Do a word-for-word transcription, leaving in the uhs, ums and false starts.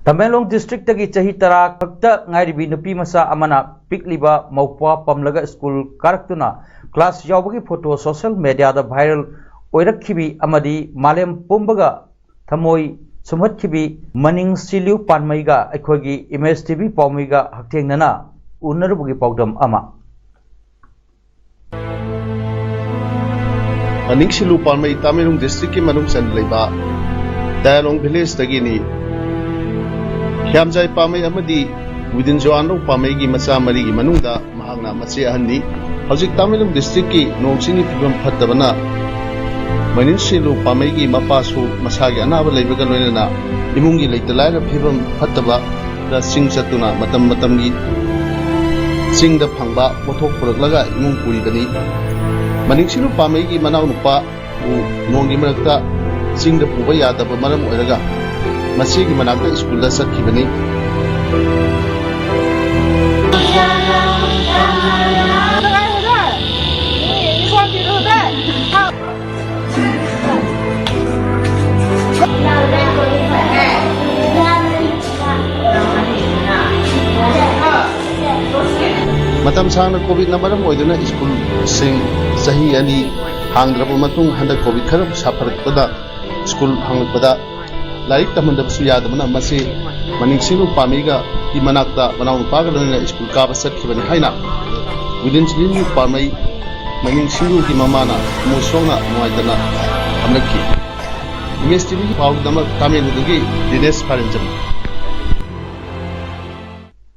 ꯇꯃꯦꯡꯂꯣꯡ ꯗꯤꯁꯇ꯭ꯔꯤꯛꯇꯒꯤ ꯆꯍꯤ ꯇꯔꯥ ꯈꯛꯇ ꯉꯥꯏꯔꯤꯕꯤ ꯅꯨꯄꯤ ꯃꯆꯥ ꯑꯃꯅ ꯄꯤꯛꯂꯤꯕ ꯃꯧꯄ꯭ꯋꯥ ꯄꯝꯂꯒ ꯁ꯭ꯀꯨꯜ ꯀꯥꯔꯛꯇꯨꯅ ꯀ꯭ꯂꯥꯁ ꯌꯥꯎꯕꯒꯤ ꯐꯣꯇꯣ ꯁꯣꯁꯦꯜ ꯃꯦꯗꯤꯌꯥꯗ ꯚꯥꯏꯔꯦꯜ ꯑꯣꯏꯔꯛꯈꯤꯕꯤ ꯑꯃꯗꯤ ꯃꯥꯂꯦꯝ ꯄꯨꯝꯕꯒ ꯊꯃꯣꯏ ꯁꯨꯝꯍꯠꯈꯤꯕꯤ ꯃꯅꯤꯡ ꯁꯤꯂꯨ ꯄꯥꯟꯃꯩꯒ ꯑꯩꯈꯣꯏꯒꯤ ꯏꯃꯦꯖ ꯇꯤꯚꯤ ꯄꯥꯎꯃꯤꯒ ꯍꯛꯊꯦꯡꯅꯅ ꯎꯅꯔꯨꯕꯒꯤ ꯄꯥꯎꯗꯝ ꯑꯃ꯫ ꯃꯅꯤꯡꯁꯤꯂꯨ ꯄꯥꯟꯃꯩ ꯇꯃꯦꯡꯂꯣꯡ ꯗꯤꯁꯇ꯭ꯔꯤꯛꯀꯤ ꯃꯅꯨꯡ ꯆꯟꯅ ꯂꯩꯕ ꯇꯌꯥꯂꯣꯡ ꯚꯤꯂꯦꯖꯇꯒꯤꯅꯤ꯫ ꯍꯤꯌꯥꯝꯖꯥꯏ ꯄꯥꯟꯃꯩ ꯑꯃꯗꯤ ꯋꯤꯗꯤꯟꯖꯣ ꯑꯥꯟꯂꯧ ꯄꯥꯟꯃꯩꯒꯤ ꯃꯆꯥ ꯃꯔꯤꯒꯤ ꯃꯅꯨꯡꯗ ꯃꯍꯥꯛꯅ ꯃꯆꯦ ꯑꯍꯟꯅꯤ꯫ ꯍꯧꯖꯤꯛ ꯇꯃꯦꯡꯂꯣꯡ ꯗꯤꯁꯇ꯭ꯔꯤꯛꯀꯤ ꯅꯣꯡ ꯆꯤꯡꯒꯤ ꯐꯤꯕꯝ ꯐꯠꯇꯕꯅ ꯃꯅꯤꯡꯁꯤꯂꯨ ꯄꯥꯟꯃꯩꯒꯤ ꯃꯄꯥꯁꯨ ꯃꯁꯥꯒꯤ ꯑꯅꯥꯕ ꯂꯩꯕꯒ ꯂꯣꯏꯅꯅ ꯏꯃꯨꯡꯒꯤ ꯂꯩꯇ ꯂꯥꯏꯔ ꯐꯤꯕꯝ ꯐꯠꯇꯕꯗ ꯆꯤꯡ ꯆꯠꯇꯨꯅ ꯃꯇꯝ ꯃꯇꯝꯒꯤ ꯆꯤꯡꯗ ꯐꯪꯕ ꯄꯣꯠꯊꯣꯛ ꯄꯨꯔꯛꯂꯒ ꯏꯃꯨꯡ ꯄꯨꯔꯤꯕꯅꯤ꯫ ꯃꯅꯤꯡꯁꯤꯂꯨ ꯄꯥꯟꯃꯩꯒꯤ ꯃꯅꯥꯎꯅꯨꯄꯥ ꯎ ꯅꯣꯡꯒꯤ ꯃꯔꯛꯇ ꯆꯤꯡꯗ ꯄꯨꯕ ꯌꯥꯗꯕ ꯃꯔꯝ ꯑꯣꯏꯔꯒ ꯃꯆꯦꯒꯤ ꯃꯅꯥꯛꯇ ꯁ꯭ꯀꯨꯜꯗ ꯆꯠꯈꯤꯕꯅꯤ꯫ ꯃꯇꯝ ꯁꯥꯡꯅ ꯀꯣꯚꯤꯗꯅ ꯃꯔꯝ ꯑꯣꯏꯗꯨꯅ ꯁ꯭ꯀꯨꯜꯁꯤꯡ ꯆꯍꯤ ꯑꯅꯤ ꯍꯥꯡꯗ꯭ꯔꯕ ꯃꯇꯨꯡ, ꯍꯟꯗꯛ ꯀꯣꯚꯤꯗ ꯈꯔ ꯁꯥꯐꯔꯛꯄꯗ ꯁ꯭ꯀꯨꯜ ꯍꯥꯡꯂꯛꯄꯗ ꯂꯥꯏꯔꯤꯛ ꯇꯝꯍꯟꯗꯕꯁꯨ ꯌꯥꯗꯕꯅ ꯃꯁꯤ ꯃꯅꯤꯡꯁꯤꯡꯂꯨ ꯄꯥꯝꯃꯩꯒꯤ ꯃꯅꯥꯛꯇ ꯃꯅꯥꯎꯅꯨꯄꯥꯒ ꯂꯣꯏꯅꯅ ꯁ꯭ꯀꯨꯜ ꯀꯥꯕ ꯆꯠꯈꯤꯕꯅꯤ ꯍꯥꯏꯅ ꯋꯤꯗꯤꯟ ꯁꯤꯡꯂꯨ ꯄꯥꯝꯃꯩ ꯃꯅꯤꯡꯁꯤꯡꯂꯨꯒꯤ ꯃꯃꯥꯅ ꯊꯃꯣꯏ ꯁꯣꯛꯅ ꯅꯨꯡꯉꯥꯏꯇꯅ ꯊꯝꯂꯛꯈꯤ꯫ ꯏꯃꯦꯖ ꯇꯤꯚꯤꯒꯤ ꯄꯥꯎꯒꯤꯗꯃꯛ ꯇꯥꯃꯦꯡꯂꯣꯡꯗꯒꯤ ꯗꯤꯅꯦꯁ ꯐꯥꯔꯦꯟꯖꯝ꯫